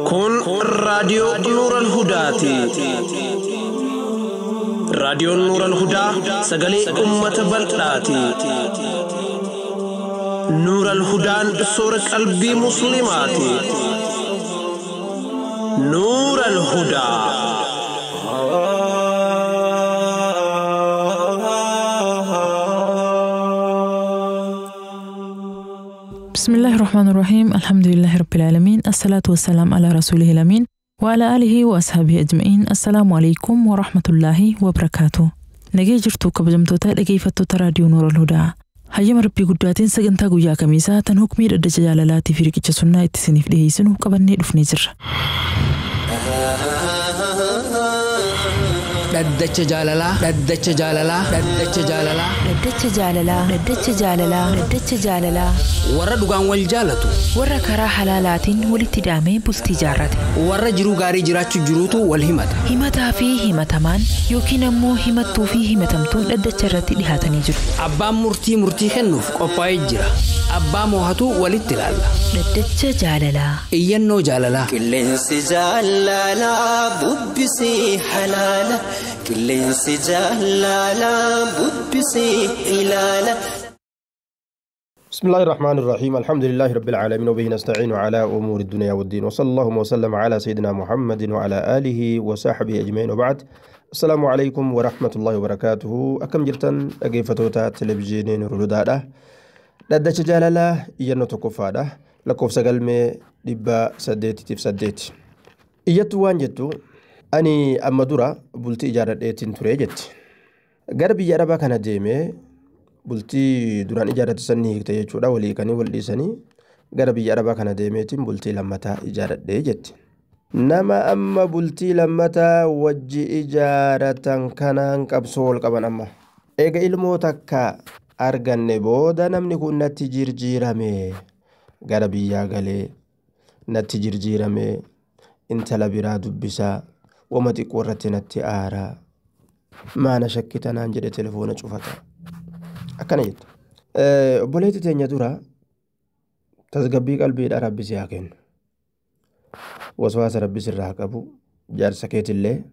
Kun raadiyoo Nuural Hudaati. Raadiyoon Nuural Hudaa sagalee uummata bal'aati. Nuural Hudaan soora qalbii Musliimaati. Nuural Hudaa. بسم الله الرحمن الرحيم، الحمد لله رب العالمين، الصلاة والسلام على رسوله الأمين وعلى آله وأصحابه أجمعين. السلام عليكم ورحمة الله وبركاته. Nagee jirtu kabajamtoota dhageeffattoota raadiyoo Nuural Hudaa. Hayyama Rabbii guddaatiin sagantaa guyyaa kamiisaa tan hukmii dhaddacha jaalalaatii fi riqicha sunnaa itti isiniif dhiyeessinu qabannee dhufnee jirra. Dhaddacha jaalalaa, dhaddacha jaalalaa, dhaddacha jaalalaa. Dhaddacha jaalalaa, dhaddacha jaalalaa, dhaddacha jaalalaa. Warra dhugaan wal jaalatu. Warra karaa halaalaatiin walitti hidhamee bultii jaarrate. Warra jiruu gaarii jiraachuu jiruutu wal himata. Himataa fi himatamaan yookiin ammoo himattuu fi himatamtuun dhaddacha irratti dhihaatanii jiru. Abbaan murtii murtii kennuuf qophaa'ee jira. Abbaa moohatu walitti ilaalla. Dhaddacha jaalalaa. Iyyannoo jaalalaa. Qilleensi jaalalaa bubbisee halaala. Qilleensi jaalalaa bubbisee ilaala. بسم الله الرحمن الرحيم، الحمد لله رب العالمين، وبه نستعين على أمور الدنيا والدين، وصلى الله وسلم على سيدنا محمد وعلى آله وصحبه أجمعين، وبعد. السلام عليكم ورحمة الله وبركاته. أكم جرتن dhaggeeffattoota televizyiinii Nuurul Hudaadha. Dhaddacha jaalalaa iyyannoo tokkoffaadha. Lakkoofsa galmee 808. Iyyattuu waan jettu, ani amma dura bultii ijaarradheetiin ture jetti. Gara biyya Arabaa kana deemee bultii duraan ijaarrate san ni hiikte jechuudha. Walii hiikanii wal dhiisanii gara biyya Arabaa kana deemeetiin bultii lammataa ijaarradhee jetti. Nama amma bultii lammataa wajji ijaarratan kanaan qabsoo wal qaban amma. Eega ilmoo takka arganne booda namni kun natti jirjiirame, gara biyyaa galee natti jirjiirame, intala biraa dubbisaa, wama xiqqoo irratti natti aaraa, maana shakkitanaan jedhe telefoona cufata. Akkana jette. Obboleetti teenya dura tasgabbii qalbiidha Rabbi si haa kennu. Waswaasa Rabbi sirraa haa qabu. Jaarsa keetillee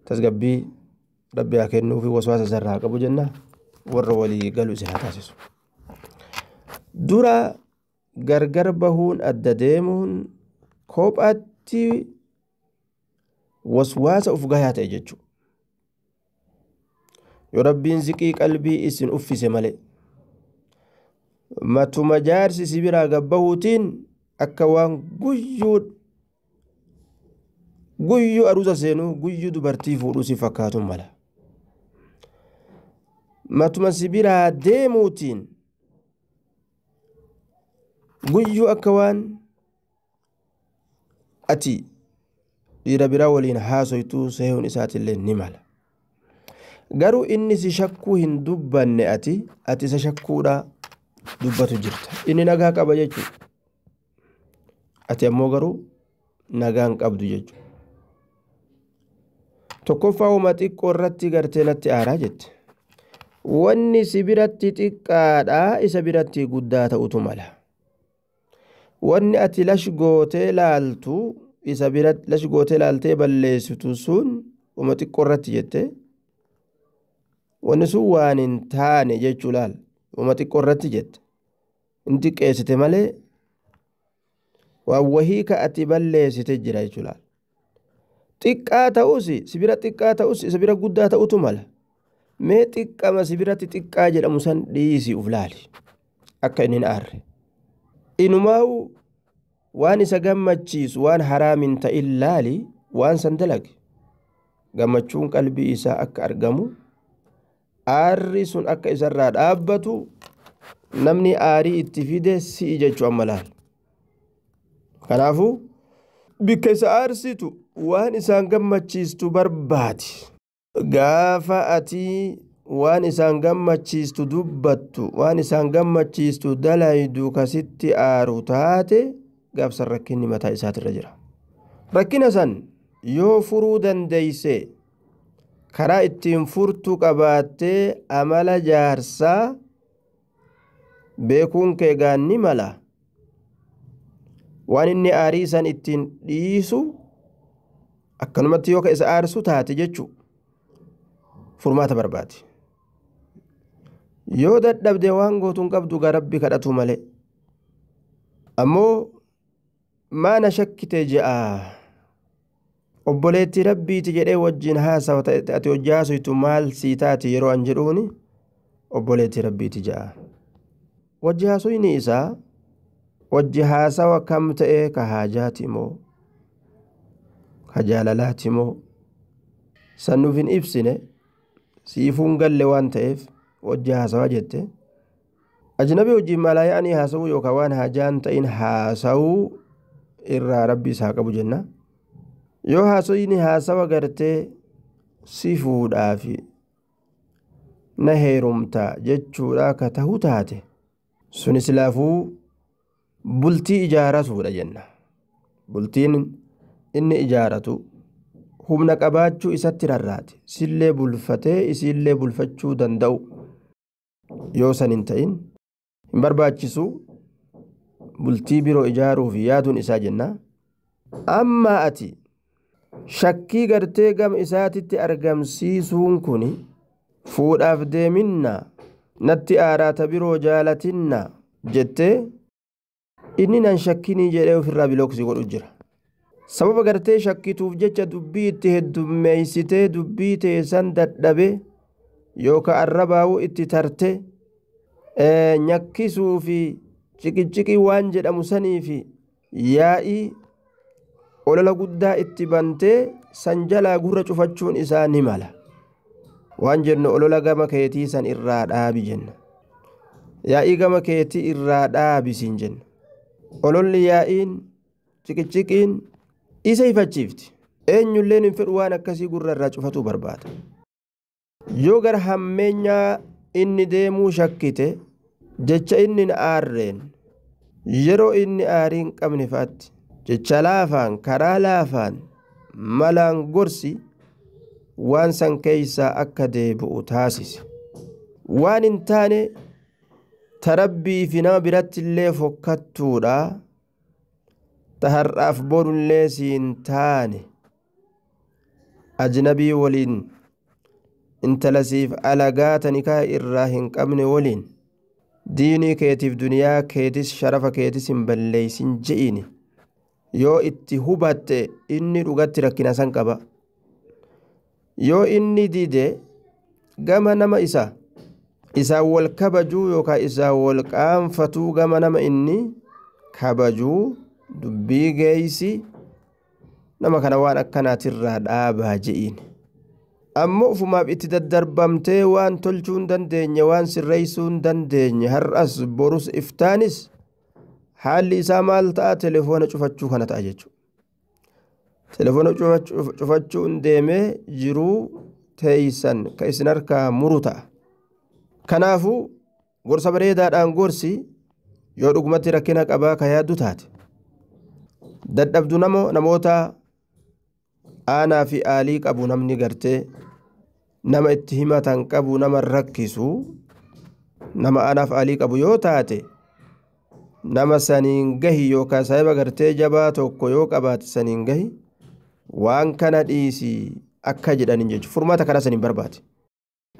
tasgabbii Rabbi haa kennuu fi waswaasa isarraa haa qabu jenna, warra walii galu isin haa taasisu. Dura gargar bahuun adda deemuun kophaatti waswaasa uf gahaa ta'e jechuudha. Yoo Rabbiin ziqii qalbii isin uffise malee matuma jaarsi si biraa gabbahuutiin akka waan guyyuu aruusa seenuu guyyuu dubartii fuudhuu si fakkaatu mala. Matuma si biraa deemuutiin guyyuu akka waan ati dhiira biraa waliin haasoytuu seehuun isaatillee ni mala. Garuu inni si shakkuu hin dubbanne, ati isa shakkuudha dubbatu jirta. Inni nagaa qaba jechuudha. Ati ammoo garuu nagaa hin qabdu jechuudha. Tokkoffaa wama xiqqoo irratti gartee natti aaraa jette. Wanni si biratti xiqqaadhaa isa biratti guddaa ta'utu mala. Wanni ati lash gootee laaltu isa biratti lash gootee laaltee balleessitu sun wama xiqqoo irratti jette. Wanni sun waan hin taane jechuu laal. Wama xiqqoo irratti jette. Hin xiqqeessite malee waan wahii ka ati balleessite jira jechuu laal. Xiqqaa ta'us si bira xiqqaa ta'us isa bira guddaa ta'utu mala. Mee xiqqama si biratti xiqqaa jedhamu san dhiisii uf laali. Akka inni hin aarre. Inumaa'u waan isa gammachiisu waan haraam hin ta'in laali, waan san dalage. Gammachuun qalbii isaa akka argamu, aarri sun akka isarraa dhaabbatu, namni aarii itti fide si'i jechuu amma laal. Kanaafuu bikka isa aarsitu waan isaan gammachiistu barbaadi. Gaafa ati waan isaan gammachiistu dubbattu, waan isaan gammachiistu dalaydu kasitti aaru taate, gaafsan rakkinni mataa isaatirra jira. Rakkina san yoo furuu dandeeyse Karaa ittiin furtuu qabaattee amala jaarsaa beekuun kee gaanni mala. Waan inni aarii san ittiin dhiisu akkanumatti yoo ka isa aarsu taate jechuu furmaata barbaade. Yoo dadhabde waan gootuun qabdu gaa rabbi kadhatu malee. Ammoo maana shakkite je'a obboleettii rabbiiti jedhee wajjin haasawa ati hojii haasoftu maal sii taati yeroo an jedhuuni obboleettii rabbiiti je'a. Wajji haasofni isaa wajji haasawa kam ta'e ka haajaati moo ka jaalalaati moo san nuuf hin ibsine siifuun galle waan ta'eef wajji haasawaa jette. Ajnabii wajjin malaayaanii haasawuu yookaan waan haajaan ta'in haasawuu irraa rabbi isaa qabu jenna. Yoo haasawni haasawa gartee si fuudhaafi na heerumta jechuudha ka ta'u taate suni silaafuu bultii ijaaratuudha jenna. Bultiin inni ijaaratu humna qabaachuu isatti rarraate sillee bulfatee isiillee bulfachuu danda'u yoo san hin ta'in hin barbaachisu bultii biroo ijaaruuf yaaduun isaa jenna. Amma ati shakkii gartee gama isaatitti argamsiisuun kun fuudhaaf deeminna natti aaraata biroo jaalatinna jettee inni nan shakkinii jedhee ofirraa bilooksii godhu jira. Sababa gartee shakkituuf jecha dubbii itti heddummeessitee dubbii teessan dadhabe yookaan arrabaa'uu itti tarte nyakkisuu fi ciqiciqii waan jedhamu sanii fi yaa'ii olola guddaa itti bantee san jalaa gurra cufachuun isaa ni mala. Waan jennu olola gama keetii san irraa dhaabi jenna. Yaa'ii gama keetii irraa dhaabi siin jenna. Ololli yaa'iin ciqiciqiin isa ifachiifti. Eenyulleen hin fedhu waan akkasii gurra irraa cufatuu barbaada. Yoo gara hammeenyaa inni deemuu shakkite jecha inni hin aarreen yeroo inni aarii hin qabne fa'aatti jecha laafaan karaa laafaan malaan gorsi waan san keeysaa akka deebi'u taasise. Waan hin taane tarabbii fi nama biratti illee fokkattuudha. Ta har'aaf borullee siin taane ajnabii waliin intala siif alagaa tanikaa irraa hin qabne waliin diinii keetiif duniyaa keetis sharafa keetis hin balleeysin je'ini yoo itti hubatte inni dhugatti rakkina san qaba. Yoo inni dide gama nama isa isaan wal kabajuu yookaan isaan wal qaanfatuu gama nama inni kabajuu dubbii geeysi nama kana waan akkanaatirraa dhaabaa je'iin. Ammoo ufumaaf itti daddarbamtee waan tolchuu hin dandeenye waan sirreessuu hin dandeenye har'as borus iftaanis haalli isaa maal ta'a telefoona cufachuu kana ta'a jechuudha. Telefoona cufachuun deemee jiruu teeysan ka isin harkaa muru ta'a. Kanaafuu gorsa bareedaadhaan gorsi yoo dhugumatti rakkina qabaa ka yaaddu taate. Dadhabdu namoota aanaa fi aalii qabu namni gartee nama itti himatan qabu nama rakkisu nama aanaaf aalii qabu yoo taate nama saniin gahi yookaan saahiba gartee jabaa tokko yoo qabaate saniin gahi waan kana dhiisii akka jedhaniin jechuudha. Furmaata karaa saniin barbaade.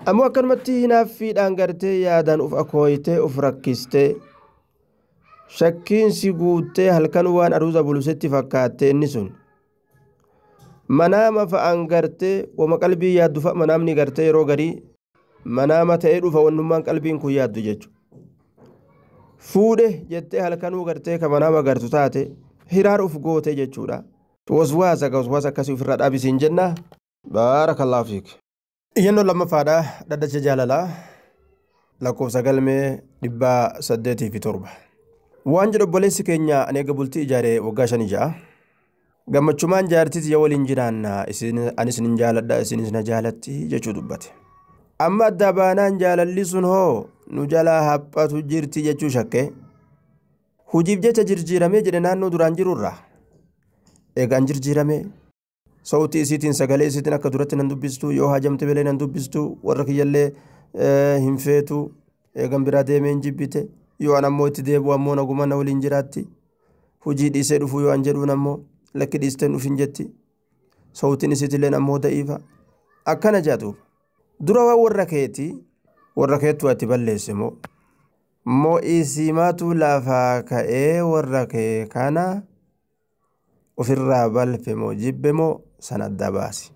Ammoo akkanumatti hinaaffiidhaan gartee yaadaan uf akooyitee uf rakkistee shakkiin si guuttee halkan waan aruuza bulusetti fakkaatte inni sun manaama fa'aan gartee wama qalbii yaaddu fa'a manaamni gartee yeroo garii manaama ta'ee dhufa wannummaan qalbiin kun yaaddu jechuudha. Fuudhe jettee halkanuu gartee ka manaama gartu taate hiraar uf goote jechuudha. Waswaasa ka waswaasa akkasii ofirraa dhaabisiin jenna. Baarakallaahu fiik. Iyyannoo lammaffaadha dhaddacha jaalalaa lakkoofsa galmee 807. Waan jedhu obboleessi keenya ani eega bultii ijaaree waggaa 5 ja'a. Gammachumaan jaartii yaa waliin jiraanna anis nin jaaladha isinis na jaalatti jechuu dubbate. Amma adda baanaan jaalalli sun hoo nu jalaa haphatu jirti jechuu shakke. Hojiif jecha jirjiiramee jedhe naannoo duraan jirurraa. Eegaan jirjiiramee Sawtii isiitiin sagalee isiitiin akka duratti nan dubbistu, yoo hajamte malee nan dubbistu, warra kiyyallee hin feetu, eegan biraa deemee hin jibbite, yoo an ammoo itti deebi'u ammoo naguma na waliin jiraatti, hujii dhiisee dhufu yoo an jedhuun ammoo lakki dhiisteen dhufin jetti, sawtiin isiitilleen ammoo da'iifa. Akkana jaatuuf dura waan warra keetii warra keettu ati balleesse moo moo isimaatu lafaa ka'ee warra kee kana ofirraa balfe moo jibbe moo san adda baasi.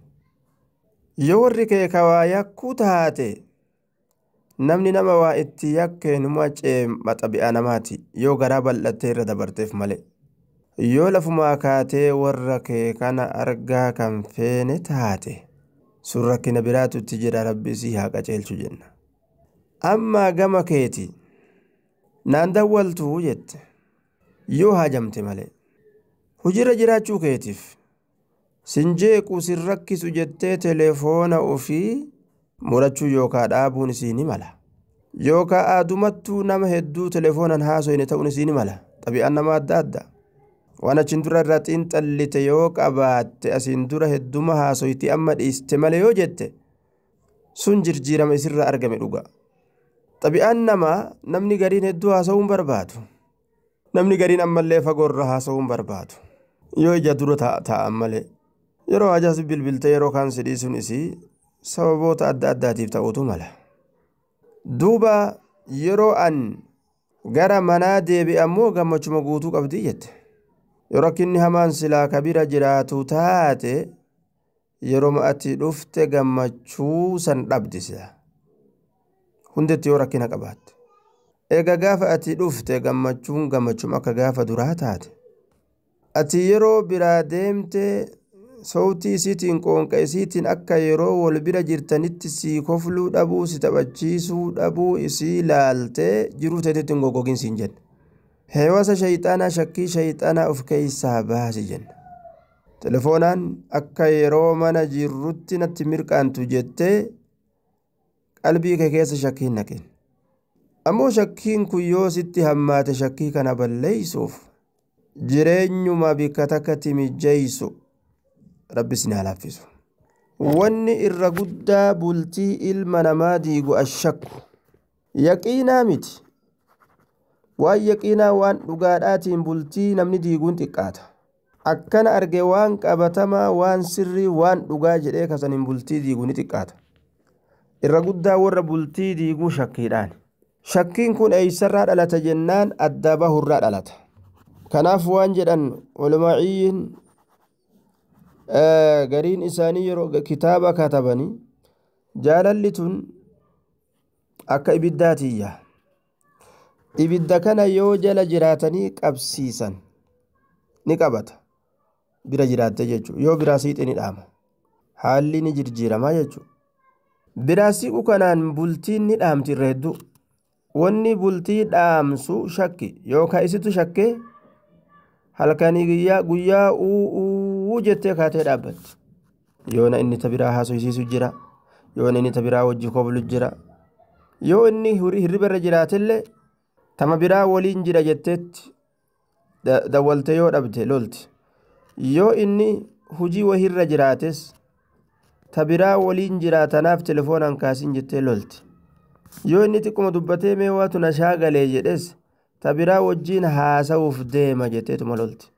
Yoo warri kee ka waa yakkuu taate namni nama waa itti yakke numa ceemma xabi'aa namaati yoo garaa bal'attee irra dabarteef malee. Yoo lafumaa kaatee warra kee kana argaa kan feene taate sun rakkina biraatu itti jira, rabbi isii haa qaceelchu jenna. Ammaa gama keeti naan dawwaltuu jette yoo hajamte malee hujirra jiraachuu keetiif sin jeequ sin rakkisu jettee telefoona ofii murachuu yookaa dhaabuun isii ni mala, yookaa aadumattuu nama hedduu telefoonan haasoyne ta'uun isii ni mala. Xabi'aan nama adda adda waan achiin dura irraa xiinxallite yoo qabaatte asiin dura hedduma haasoyti amma dhiiste malee yoo jette sun jirjiirama isirraa argame dhuga. Xabi'aan namaa namni gariin hedduu haasa'uu hin barbaadu, namni gariin ammallee fagoorra haasa'uu hin barbaadu yoo ija dura taa'an malee. Yeroo hajaas bilbiltee yeroo kaan si dhiisuun isii sababoota adda addaatiif ta'uutu mala. Duuba yeroo an gara manaa deebi'e ammoo gammachuma guutuu qabdii jette. Yoo rakkinni hamaan silaa kabira jiraatu taate yeroo ati dhufte gammachuu san dhabdi sila. Hundetti yoo rakkina qabaatte. Eega gaafa ati dhufte gammachuun gammachuma akka gaafa duraa taate. Ati yeroo biraa deemte sawtii isiitiin qoonqa isiitiin akka yeroo wal bira jirtanitti sii kofluu dhabuu si taphachiisuu dhabuu isii laaltee jiruu teetitti hin goggogin siin jenna. Heewasa shayxaanaa shakkii shayxaanaa of keeysaa baasi jenna. Telefoonaan akka yeroo mana jirrutti natti mirqaantu jettee qalbii kee keessa shakkiin naqin. Ammoo shakkiin kun yoo sitti hammaate shakkii kana balleeysuuf jireenyuma bikka takkatti mijjeeysu rabbi isin haa laaffisu. Wanni irra guddaa bultii ilma namaa diigu ashakku yaqiinaa miti. Waan yaqiinaa waan dhugaadhaatiin bultii namni diiguun xiqqaata. Akkana arge waan qabatamaa waan sirrii waan dhugaa jedhee kasaniin bultii diiguu ni xiqqaata. Irra guddaa warra bultii diiguu shakkiidhaan. Shakkiin kun eeysarraa dhalata jennaan adda bahurraa dhalata. Kanaaf waan jedhan ulamaa'iyyiin gariin isaanii yeroo kitaaba katabanii jaalalli tun akka ibiddaatiyya. Ibidda kana yoo jala jiraatanii qabsiisan ni qabata. Bira jiraatte jechuudha. Yoo biraa siixe ni dhaama. Haalli ni jirjiiramaa jechuudha. Biraa siiqu kanaan bultiin ni dhaamti irra hedduu. Wanni bultii dhaamsu shakki yookaan isitu shakkee halkanii guyyaa uuu jettee kaatee dhaabbatti. Yoona inni ta biraa haasofsiisu jira. Yoona inni ta biraa wajji koflu jira. Yoo inni hirriba irra jiraatellee tama biraa waliin jira jetteetti dawwalte yoo dhabde lolti. Yoo inni hujii wahirra jiraates ta biraa waliin jiraatanaaf telefoonaan kaasin jettee lolti. Yoo inni xiqquma dubbatee mee waatu na shaagalee jedhes ta biraa wajjiin haasa'uuf deema jetteetuma lolti.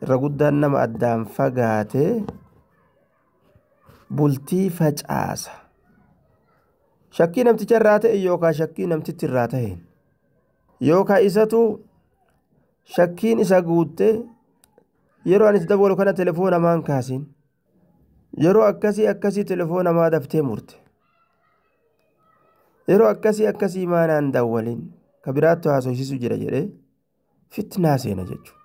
Irra guddaan nama addaan fagaatee bultii facaasa. Shakkii namticha irraa ta'e yookaan shakkii namtichi irraa ta'een yookaan isatu shakkiin isa guuttee yeroo ani itti dabalu kana telefoona maan kaasin yeroo akkasii akkasii telefoona maa daftee murte yeroo akkasii akkasii maanaan dawwalin ka biraattu haasofsiisu jira jedhee fitnaa seena jechuudha.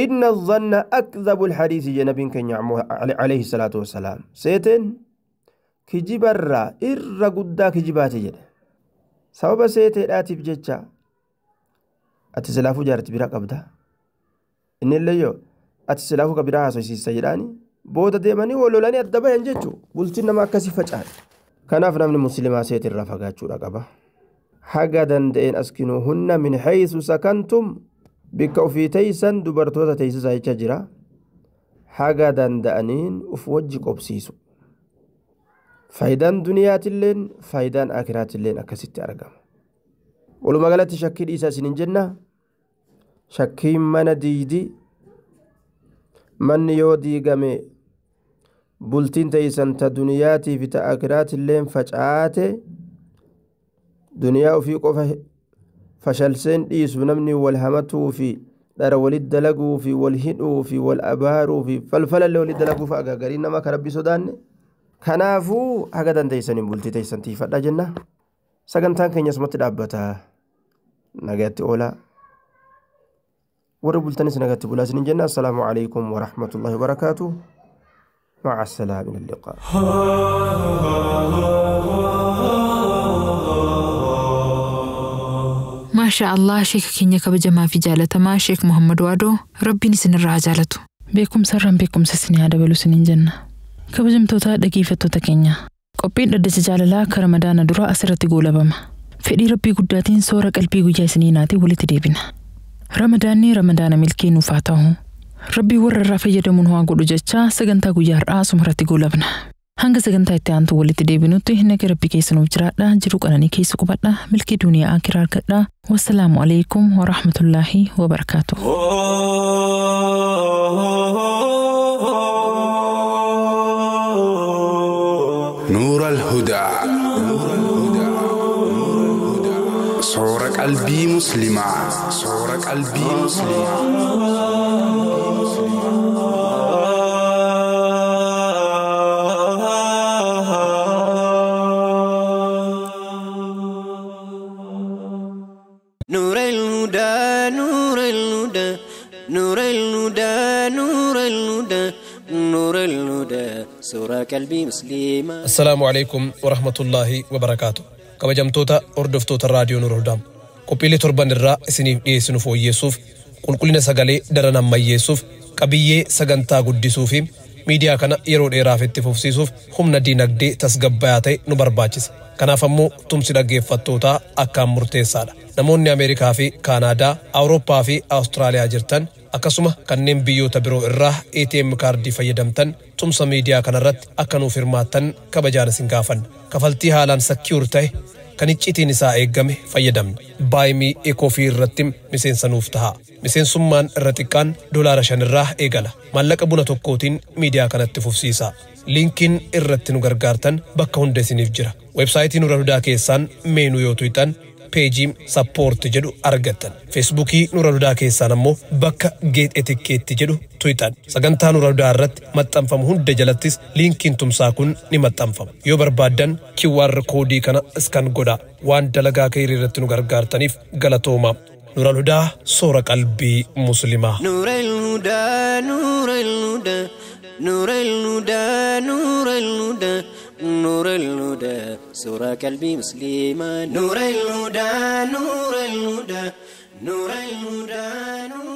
Inna zanna akdhabu alhadiisi jedhe nabiin keenya alayhi salaatu wassalaam. Seeteen kijibarraa irra guddaa kijibaati jedhe. Sababa seeteedhaatiif jecha ati silaafuu jaarti bira qabda. Innillee yoo ati silaafuu ka biraa haasofsiista jedhaani booda deemanii wal lolanii adda bahan jechuudha. Bultiin nama akkasii facaate. Kanaaf namni musliimaa seetirraa fagaachuudha qaba. Haga danda'een askinuuhunna min haysu sakantum bikka ofii teeysan dubartoota teeysisaa jecha jira. Haga danda'aniin uf wajji qobsiisu. Faayidaan duniyaatilleen faayidaan akiraatilleen akkasitti argama. Walumaa galatti shakkii dhiisaa isiniin jenna. Shakkiin mana diidi, manni yoo diigame bultiin teeysan ta duniyaatii fi ta akiraatilleen facaate, duniyaa ofii qofa fashalseen dhiisu namni wal hamatuu fi dhara walit dalaguu fi wal hidhuu fi wal abaaruu fi falfalallee walit dalaguu fa'a gaggariin nama ka rabbi sodaanne. Kanaafuu haga dandeeysaniin bultii teeysan tiifadha jenna. Sagantaan keenya asumatti dhaabbata. Nagayatti oolaa. Warri bultanis nagatti bulaa isiniin jenna. Assalaamu alaikum warahmatullaahi wabarakaatuh. مع السلامة، إلى اللقاء. Maashaa Allah, sheeka keenya kabajamaa fi jaalatamaa Sheek Muhammad Waadoo, Rabbiin isinirraa haa jaalatu. Beekumsa irraan beekumsa isinii haa dabalu isiniin jenna. Kabajamtoota dhageeffattoota keenya. Qophiin dhaddacha jaalalaa ka Ramadaana dura asirratti goolabama. Fedhii Rabbii guddaatiin soora qalbii guyyaa isinii naatii walitti deebina. Ramadaanni Ramadaana milkii nuuf haa ta'u. Rabbii warra irraa fayyadamuun waa godhu jecha sagantaa guyyaa har'aa asuma irratti goolabna. Hanga sagantaa itti aantu walitti deebinutti naga Rabbii keessa nuuf jiraadha. Jiruu qananii keessa qubadha. Milkii duniyaa akiraa argadha. Wassalaamu alaikum wa rahmatullaahi wa barakaatuh. نور الهدى صورة قلبي مسلمة، صورة قلبي مسلمة. نور الهدى، نور الهدى، نور الهدى، نور الهدى، نور الهدى، سورة قلبي مسلمة. Assalaamu alaikum warahmatullaahi wabarakaatu. Kabajamtoota hordoftoota raadiyoo Nuur Hudaa. Qophiilee torban irraa isiniif dhiyeessinu fooyyeessuuf, qulqullina sagalee daran ammayyeessuuf, qabiyyee sagantaa guddisuu fi miidiyaa kana yeroo dheeraaf itti fufsiisuuf humna diinagdee tasgabbayaa ta'e nu barbaachisa. Kanaaf ammoo tumsi dhaggeeffattootaa akkaan murteessaadha. Namoonni Ameerikaa fi Kaanaadaa, Awurooppaa fi Awustiraaliyaa jirtan, akkasuma kanneen biyyoota biroo irraa ATM kaardii fayyadamtan, tumsa miidiyaa kanarratti akka nuuf hirmaattan kabajaan isin gaafanna. Kafaltii haalaan secure ta'e kan iccitiin isaa eeggame fayyadamna. Buy Me a Coffee irratti miseensa nuuf ta'a. Miseensummaan irra xiqqaan $5 irraa eegala. Maallaqa buna tokkootiin miidiyaa kanatti fufsiisa. Liinkiin irratti nu gargaartan bakka hunda isiniif jira. Weebsaayitii Nuura Hudaa keessaan menu yoo tuqxan peejii support jedhu argattan. Feesbuukii Nuura Hudaa keessaan ammoo bakka get a ticket jedhu tuqxan. Sagantaa Nuura Hudaa irratti maxxanfamu hunda jalattis liinkiin tumsaa kun ni maxxanfama. Yoo barbaaddan QR koodii kana scan godhaa. Waan dalagaa keerii irratti nu gargaartaniif galatooma. Nuura Hudaa, soora qalbii muslimaa. نور الهدى، نور الهدى، نور الهدى، نور الهدى، نور الهدى، سورة قلبي مسلمة. نور الهدى، نور الهدى، نور الهدى، نور